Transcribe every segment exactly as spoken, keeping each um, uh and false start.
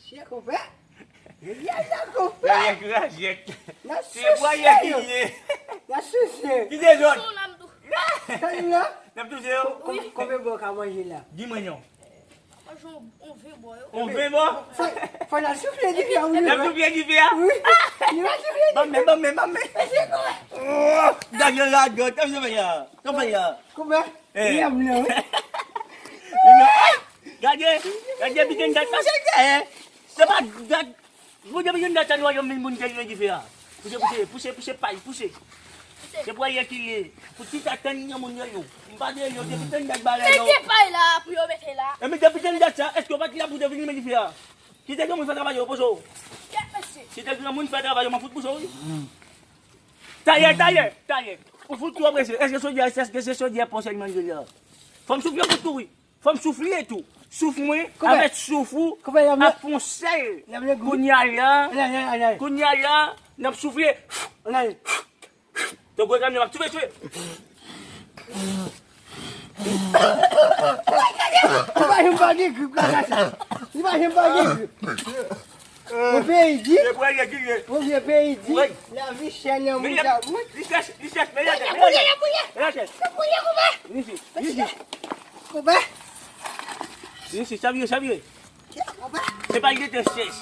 Chè konpè. Yaya konpè. Yaya ki rajèt. N ap souse yo. N ap souse. Kite zòn. Sou nan tou. Tande la. N ap touse yo. Konbyen bò w ka manje la? Di mwen non. Manje yon ven bò yo. Yon ven bò? Fò, fò n al soufle dife a wi. N ap soufle dife a? Wi. N ap soufle dife a. Ban men, ban men, ban men. Gade radòt, sa w fè la? Sa w fè la? Konpè. Eh. Li ap nan wi. Gade, gade biten dat la, se eh. Se pa dat. Pou depi yon dat sa nou wè yon moun te gen dife a. Pouse, pouse, pouse, pouse pay, pouse. Se pou ayè ki ye. Pou ti ta tann yon moun yo yo. M pa de yo, depi tann dat bagay yo. Mete pay la pou yo mete la. E men depi tann dat sa, èske yo pa t la pou te vini men dife a? Kite granmoun fè travay yo, poze w. Kèt mesye. Kite granmoun fè travay yo, m ap fout poze w wi. Tayè, tayè, tayè. Ou fout twò prese. Èske sodyè, èske se sodyè pon sèlman l ye la? Fò m soufle pou tou wi. Fò m soufle tou. Souf mwen avèk souf ou ap fon sèl. Kounye a la, kounye a la, n ap soufle. Te gwo granm nan m ap toufe toufe. Li pa janm pa gen grip kaka sa. Li pa janm pa gen grip. Yon peyi di. Se pou ayè ki ye. Yon vye peyi di. Wi. Lavi chè nan moun sa. Li chèch, li chèch, men lachèch, men lachèch. Men lachèch. Isi, isi. Konpè. Isi, sa vye, sa vye. Se pa li te chèch.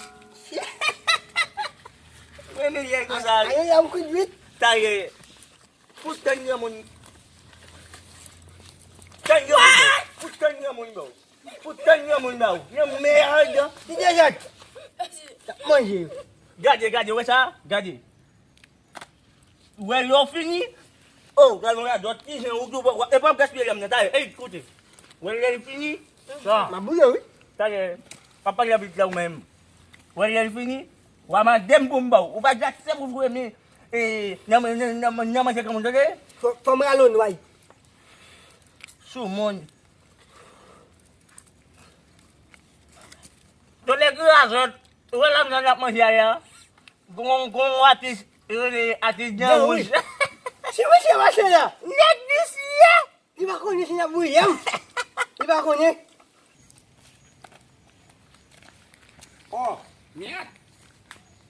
Mwen men yè konsa. Ayo, y a un coup de huit. Tayè. Pou tann yon moun. Tann yon moun. Pou tann yon moun, bro. Pou tann yon moun ba ou. Yon mèd. Li deja t ap manje yo. Gade, gade, wè sa? Gade. Wè lè w fini. Oh, gade yon radòt ki jan ou tou. E pa gaspiye lè m nan, tayè. Ey, koute. Wè lè l fini. Sa. M ap boule, wi. Tayè. Pa pale anpil la ou menm. Wè lè l fini. W a mande m pou m ba w. Ou pa di aksè pou vre men. E, nan, nan, nan, nan manje granmoun, tande? Fò, fò m rale w nway. Sou moun. Tande ki razòt, ou wè la m nan ap manje a la. Gon, gon atis, yo rele atis dyan wouj. Si misye mache la. Nèg visye. Li pa konnen si n ap bouyi m. Li pa konnen. Oh, mèd.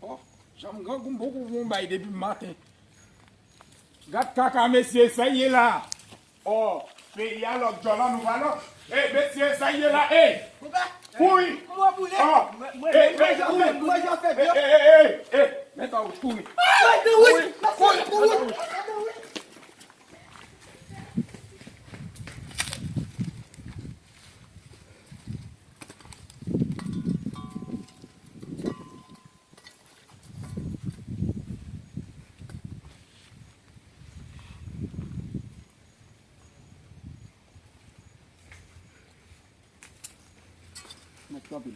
Oh, janm grangou m poko fè yon bay depi maten. Gad kaka mesye, sa ye la. Oh, peyi a lòk, djòl an nou pa lòk. Ey, mesye, sa ye la, ey. Kouri. Oh, ey, ey, kouri. Ey, ey, ey, ey, ey, men sa wouch, kouri. Kouri, kouri, kouri. Mèt kanpe.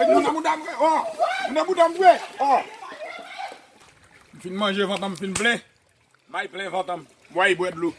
Moun nan mouda m vre, oh! Moun nan mouda m vre, oh! M fin manje, vant an m fin plen. May plen vant an m. Bwè, bwè dlo.